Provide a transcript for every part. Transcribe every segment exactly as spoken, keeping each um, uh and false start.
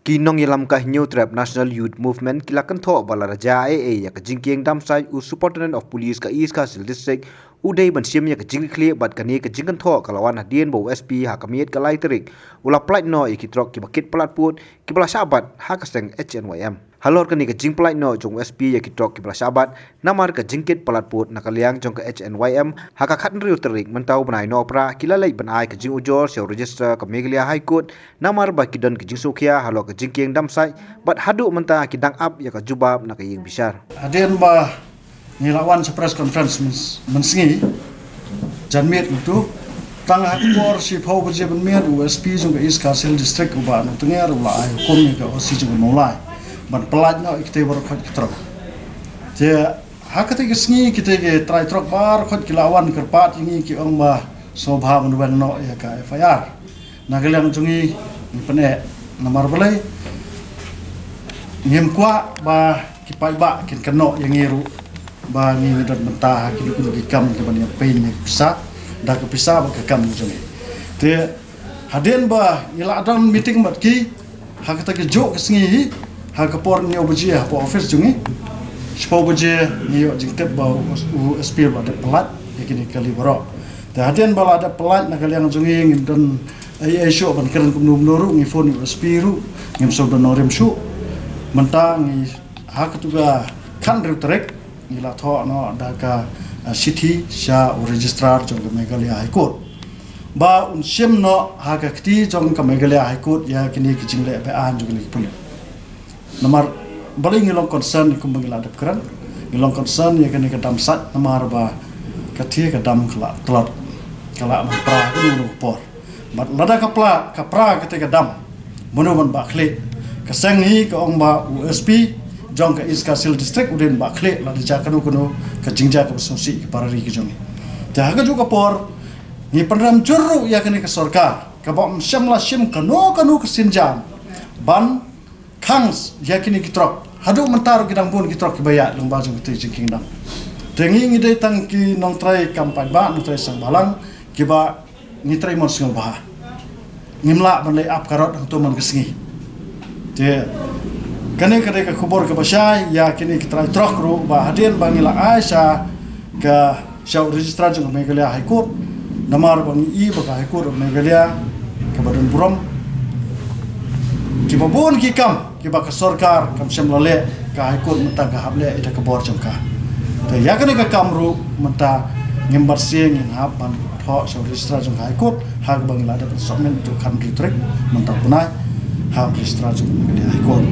Ki nongïalam ka Hynñiewtrep National Youth Movement ki la kynthoh ba la rajah ei ei ïa ka jingkieng dam sait u Superintendent of Police ka East Khasi Hills District u dei ban shim ïa ka jingkitkhlieh bad kane ka jingkynthoh ka la wan hadien ba u S P ha ka miet ka lai tarik u la pyllait noh ïa ki trok kiba kit palat pud kiba la shah bat ha ka seng H N Y M. Halor kane ka jingpyllait noh jong u S P ïa ki trok kiba la shah bat namar ka jingkit palat pud na ka liang jong ka H N Y M ha ka khathynriew tarik mynta u bnai Nohprah ki la leit ban ai ka jingujor sha u Registrar ka Meghalaya High Court namar ba ki don ka jingsngewkhia halor ka jingkieng dam sait bad haduh mynta ki dang ap ïa ka jubab na ka ïing bishar. Hadien ba ngi la wan sha press conference myn-, mynsngi janmiet uto, tang ha ka por shiphew baje mynmiet u S P jong ka East Khasi Hills District u Bah Nongtnger u la ai hukum ïa ka O C jong ka Mawlai ban pyllait noh ïa kitei baroh khoit ki trok. Te ha katei ka sngi kitei ki trai trok baroh khoit ki la wan kyrpad ïa ngi, ki ong ba sngewbha ban weng noh ïa ka F I R. Na ka liang jong ngi ngi pyneh namar balei ngim kwah ba ki paidbah kin kynnoh ïa ngi ruh ba ngi ngi don bynta ha kino kino ki kam kiban ïa pynïaid ïa ka pisa, da ka pisa bad ka kam jong ngi. Te hadien ba ngi la don meeting bad ki ha kata ka juh ka sngi hi, ha ka por hynñiew baje hapoh office jong ngi, shiphew baje ngi ïoh jingtip ba u, u S P u la dep pyllait ïa kine ki kali baroh. Te hadien ba la dep pyllait na ka liang jong ngi ngim don ei ei shuh ban kren kumno kumno ruh, ngi phone ïa u S P ruh ngim shu don nongrim shuh. Mynta ngi ha katu ka khathynriew tarik ngi la thoh noh da ka, eh, shithi sha u Registrar jong ka Meghalaya High Court ba un shim noh ha ka kti jong ka Meghalaya High Court ïa kine ki jingleh be-aiñ jong kine ki pulit. Namar balei ngi long concern, kumba ngi la dep kren, ngi long concern ïa kane ka dam sait namar ba katei ka dam ka la tlot, ka la man pra kano kano ka por. Bad lada ka pra, ka pra katei ka dam, mano ban bah khlieh? Ka seng hi ka ong ba u S P jong ka East Khasi Hills District u dei ban bah khlieh lada jia kano kano ka jingjia kaba sngewsih ïa ki para ri ki jong ngi. Te ha kajuh ka por ngi pynrem jur ruh ïa kane ka sorkar kaba ym shym la shim kano kano ka sienjam ban khang ïa kine ki trok. Haduh mynta ruh ki dang bun ki trok kiba ïaid lyngba jong kata ka jingkieng dam. Te ngi ngi dei tang ki nongtrei kam paidbah, nongtrei seng bhalang kiba ngi trei mon sngewbha. Ngim lah ban leit ap karot hangto man ka sngi. Te kane ka dei ka khubor kaba shai ïa kine ki trai trok ruh ba hadien ba ngi la ai sha ka sha u Registrar jong ka Meghalaya High Court. Namar ba ngi i ba ka High Court of Meghalaya kaba don burom, kiba bun ki kam kiba ka sorkar kam shym la leh, ka High Court mynta ka hap leh ïa ka bor jong ka. Te ïa kane ka kam ruh mynta ngim bat sien ngin hap ban thoh sha u Registrar jong ka High Court ha kaba ngi la dep submit ïa ka khathynriew tarik mynta u bnai ha u Registrar jong ka Meghalaya High Court.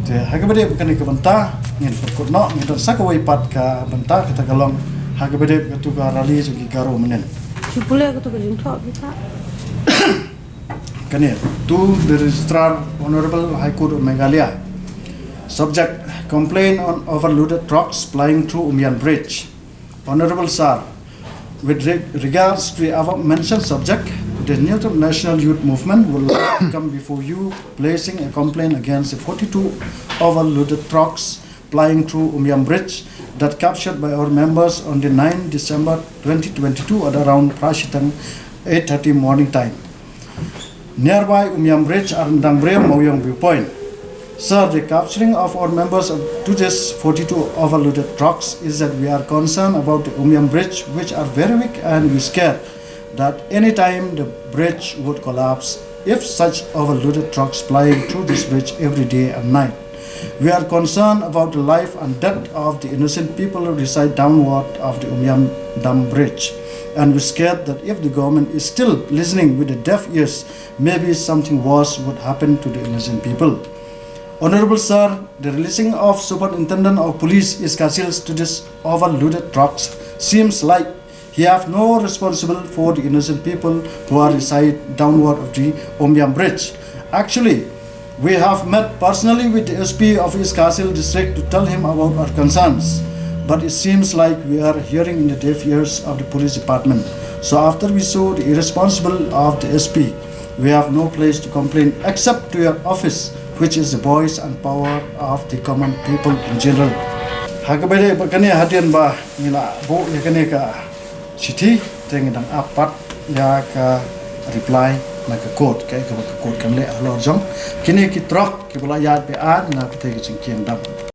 Te ha kaba dei kane ka bynta ngin pynkut noh, ngin don sa kawei pat ka bynta, kata ka long ha kaba dei katu ka rally jong ki Garo mynnin. Shu pule katu ka jingthoh kita. Kane, to the Registrar, Honorable High Court of Meghalaya. Subject: complaint on overloaded trucks plying through Umiam Bridge. Honorable Sir, with re-, regards to the above mentioned subject, the Hynñiewtrep National Youth Movement would like to come before you placing a complaint against the forty-two overloaded trucks plying through Umiam Bridge that captured by our members on the ninth December twenty twenty-two at around phra shiteng, eight thirty morning time, nearby Umiam Bridge, Arendang Brem, Mawiong Viewpoint. Sir, the capturing of our members of, to this forty-two overloaded trucks is that we are concerned about the Umiam Bridge, which are very weak, and we scared that any time the bridge would collapse if such overloaded trucks plying through this bridge every day and night. We are concerned about the life and death of the innocent people who reside downward of the Umiam Dam Bridge, and we scared that if the government is still listening with the deaf ears, maybe something worse would happen to the innocent people. Honorable Sir, the releasing of Superintendent of Police East Khasi Hills to this overloaded trucks seems like he have no responsible for the innocent people who are reside downward of the Umiam Bridge. Actually, we have met personally with the S P of East Khasi Hills District to tell him about our concerns, but it seems like we are hearing in the deaf ears of the police department. So after we saw the irresponsible of the S P, we have no place to complain except to your office, which is the voice and power of the common people in general. Ha kaba ïadei bad kane, hadien ba ngi la buh ïa kane ka shithi, te ngi dang ap pat ïa ka reply na ka kot, kaei kaba ka kot kan leh halor jong kine ki trok kiba la ïaid be-aiñ na katei ka jingkieng dam.